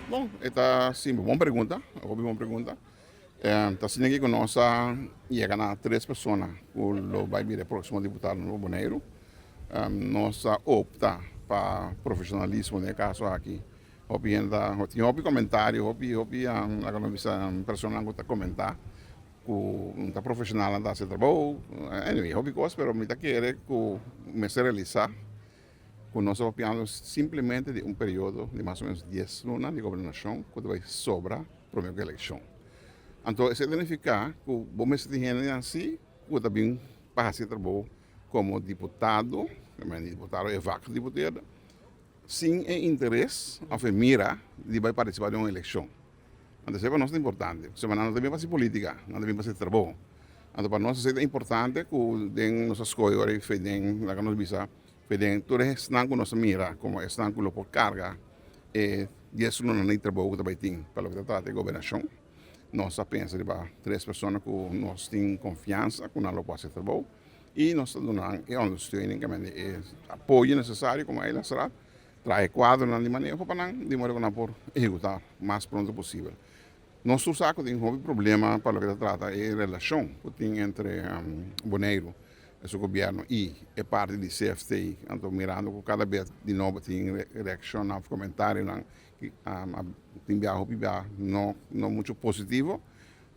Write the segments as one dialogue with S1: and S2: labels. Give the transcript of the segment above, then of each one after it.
S1: Bon, e ta simpel. Bon pregunta, hopi bon pregunta. Ta asina ki ku nos a yega na tres persona ku lo bai bira e próksimo diputado na Boneiru. Nos a opta pa profeshonalismo den e kaso aki. Hopi hende ta, tin hopi komentario, hopi hopi laga nos bisa personanan ku ta komentá ku no ta profeshonalnan ta hasi e trabou. Anyway, hopi kos, pero mi ta kere ku mester realisá ku nos ta papiando simplemente di un periodo di mas o menos dies luna di gobernashon ku ta bai sobra prome ku elekshon. Anto esei ta nifiká ku bo mester tin hende así ku ta bin pa hasi e trabou komo diputado, diputado e vak diputeerde, sin e interes òf e mira di bai partisipá den un elekshon. Anto esei pa nos ta importante, pasobra nan no ta bin pa hasi polítika, nan ta bin pa hasi trabou. Anto pa nos esei ta importante ku den nos a skohe ora i fe den, laga nos bisa, fe den tur esnan ku nos a mira komo esnan ku lo por karga e dies lunanan di trabou ku ta bai tin pa loke ta trata e gobernashon. Nos a pensa riba tres persona ku nos tin konfiansa ku nan lo por hasi e trabou i nos ta duna nan e ondersteuning, e apoyo nesesario komo eilandsraad. Traha e kuadronan di maneho pa nan di modo ku nan por ehekutá mas pronto posibel. Nos tur sa ku tin hopi problema pa loke ta trata e relashon ku tin entre Boneiru, su gobièrnu i e parti di CFT. Anto mirando ku kada bes di nobo tin reakshonnan òf komentarionan ki tin bia hopi bia no no muchu positivo,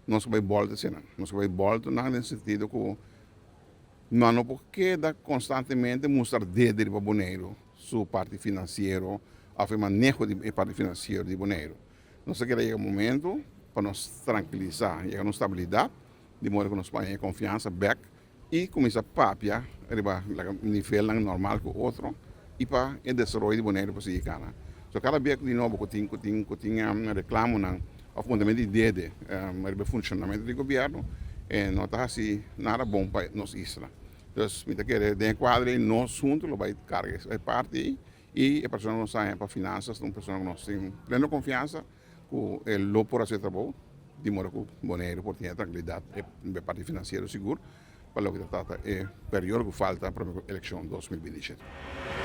S1: nos ku bai bòlta eseinan. Nos ku bai bòlta nan den sentido ku nan no por keda konstantemente mustra dede riba Boneiru. Su parti finansiero òf e maneho di e parti finansiero di Boneiru. Nos ta kere yega un momento pa nos trankilisá, yega na un stabilidat di modo ku nos por haña e konfiansa bèk i kuminsá papia riba nivelnan normal ku otro i pa e desaroyo di Boneiru por sigui kana. So kada bia di nobo ku tin ku tin ku tin reklamonan òf puntamentu di dede riba e funshonamentu di gobièrnu e no ta hasi nada bon pa nos isla. Dus mi ta kere den e kuadro ei nos huntu lo bai karga e parti ei i e persona ku nos haña pa finansas ta un persona ku nos tin pleno konfiansa ku e lo por hasi e trabou di modo ku Boneiru por tin e trankilidat e parti finansiero sigur pa loke ta trata e periodo ku falta prome ku elekshon 2027.